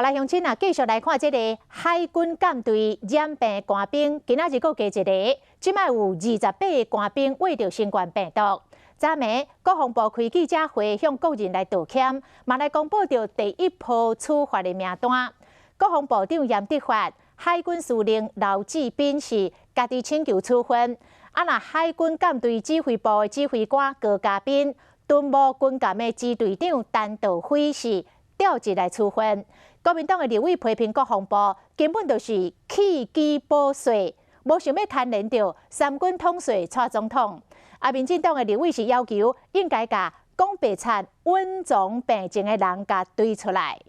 來鄉親啊，繼續來看這个海軍艦隊染病官兵，今仔日閣加一个，這擺有28个官兵秽著新冠病毒。昨暝國防部開記者會向國人來道歉，嘛來公布著第一波處罰的名單。國防部長嚴德發、海軍司令劉志斌是家己請求處分，啊若海軍艦隊指揮部的指揮官高嘉賓、敦睦軍艦的支隊長陳道輝是調職來處分。國民黨的立委批評國防部根本就是棄機保帥，無想欲牽連著三軍統帥蔡總統。啊，民進黨的立委是要求應該共講白賊隱藏病情的人共追出來。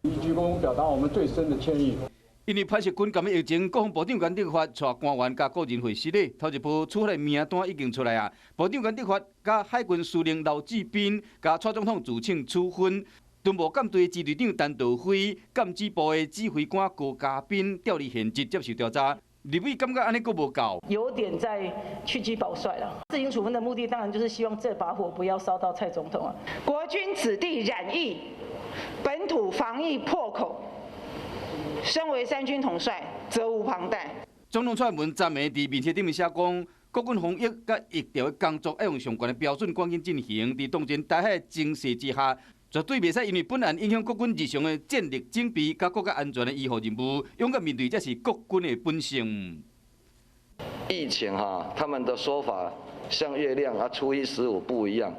鞠躬表達我們最深的歉意。因為磐石軍艦的疫情，國防部長嚴德發帶官員佮個人會失禮，頭一波處罰名單已經出來啊。部長嚴德發佮海軍司令劉志斌佮蔡總統自請處分。敦睦艦隊支隊長陳道輝、艦指部的指揮官高嘉賓調離現職接受調查。立委感覺按呢閣無夠，有點在棄車保帥了。自行處分的目的當然就是希望這把火不要燒到蔡總統啊。國軍子弟染疫，本土防疫破口，身為三軍統帥，責無旁貸。總統蔡英文昨暝佇面書頂面寫講，國軍防疫佮疫調的工作愛用上懸的標準趕緊進行，佇當前台海情勢之下，絕對袂使因為本案影響國軍日常的戰力準備佮國家安全的醫護任務，勇敢面對才是國軍的本性。疫情哈，他們的說法像月亮啊，初一十五不一樣，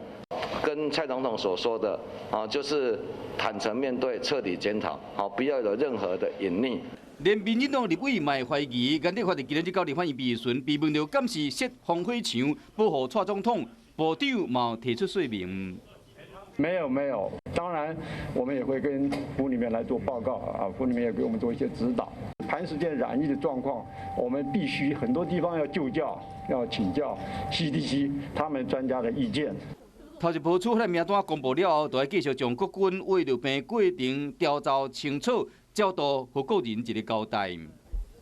跟蔡總統所說的啊，就是坦誠面對、徹底檢討，好，不要有任何的隱匿。連民進黨立委嘛會懷疑，嚴德發佇今仔日到立法院備詢，被問到敢是設防火牆保護蔡總統，部長嘛提出說明。沒有沒有，當然我們也會跟府裡面來做報告啊，府裡面也給我們做一些指導。磐石艦染疫的狀況，我們必須很多地方要就教，要請教 CDC 他們專家的意見。頭一波處罰名單公布了後，就愛繼續將國軍秽著病過程調查清楚，才度予國人一个交代。